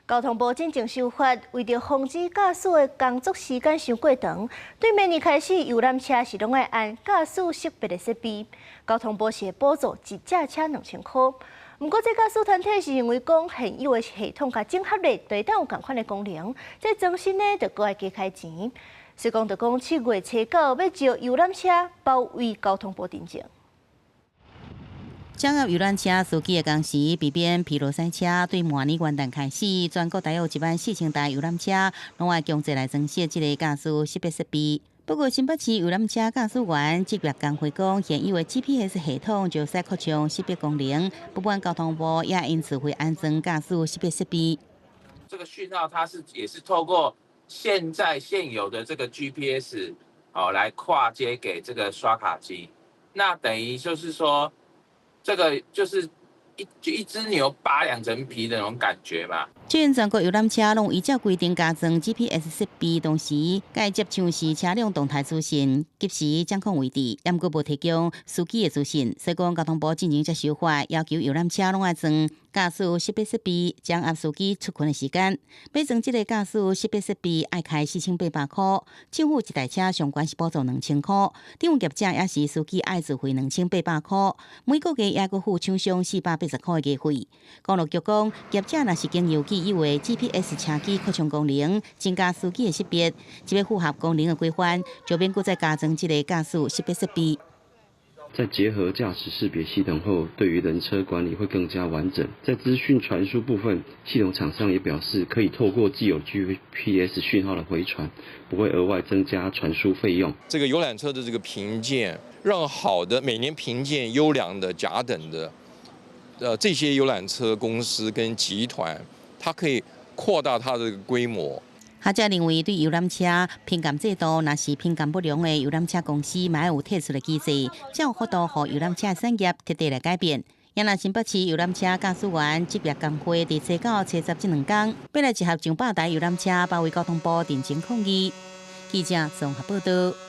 交通部進前修法，為著防止駕駛的工作時間傷過長，對明年開始遊覽車是攏愛按駕駛識別的設備。交通部是會補助一架車2000箍。毋過，這駕駛團體是認為講現有的系統較整合咧，會當有仝款的功能，這裝新的就閣愛加開錢。所以講，就講7月初9欲招遊覽車包圍交通部認證。掌握遊覽車司機的工時，避免疲勞賽車。對明年元旦開始，全國大約1萬4千台遊覽車，攏愛強制來裝設這個駕駛識別設備。不過，新北市遊覽車駕駛員職業工會講，現有的 GPS 系統就使擴充識別功能，不過交通部也因此會安裝駕駛識別設備。這個訊號它是也是透過現在現有的這個 GPS 哦來跨接給這個刷卡機，那等於就是說，這個就是一隻牛扒兩層皮的那種感覺嘛。雖然全國遊覽車攏依照規定加裝 GPS 設備，同時該接像是車輛動態資訊，及時掌控位置，毋過無提供司機的資訊。所以講交通部進前才修法，要求遊覽車攏愛裝駕駛識別設備，掌握司機出勤的時間。欲裝這個駕駛識別設備，愛開4800箍，政府一台車上懸是補助2000箍，營運業者也是司機愛自費2800箍，每個月也閣付廠商480箍的月費。公路局講，業者若是經由既有的 GPS 車機擴充功能，增加司機的識別，這欲符合功能的規範，就免閣再加裝這個駕駛識別設備。在結合駕駛識別系統後，對於人車管理會更加完整。在資訊傳輸部分，系統廠商也表示可以透過既有 GPS 訊號的回傳，不會額外增加傳輸費用。這個遊覽車的這個評鑑，讓好的每年評鑑優良的甲等的，這些遊覽車公司跟集團，它可以擴大它的規模。學者認為，對遊覽車評鑑制度，若是評鑑不良的遊覽車公司，嘛愛有退出的機制，才有法度予遊覽車產業徹底來改變。也若新北市遊覽車駕駛員職業工會佇初九、初十這兩工，欲來集合上百台遊覽車，包圍交通部陣前抗議。記者綜合報道。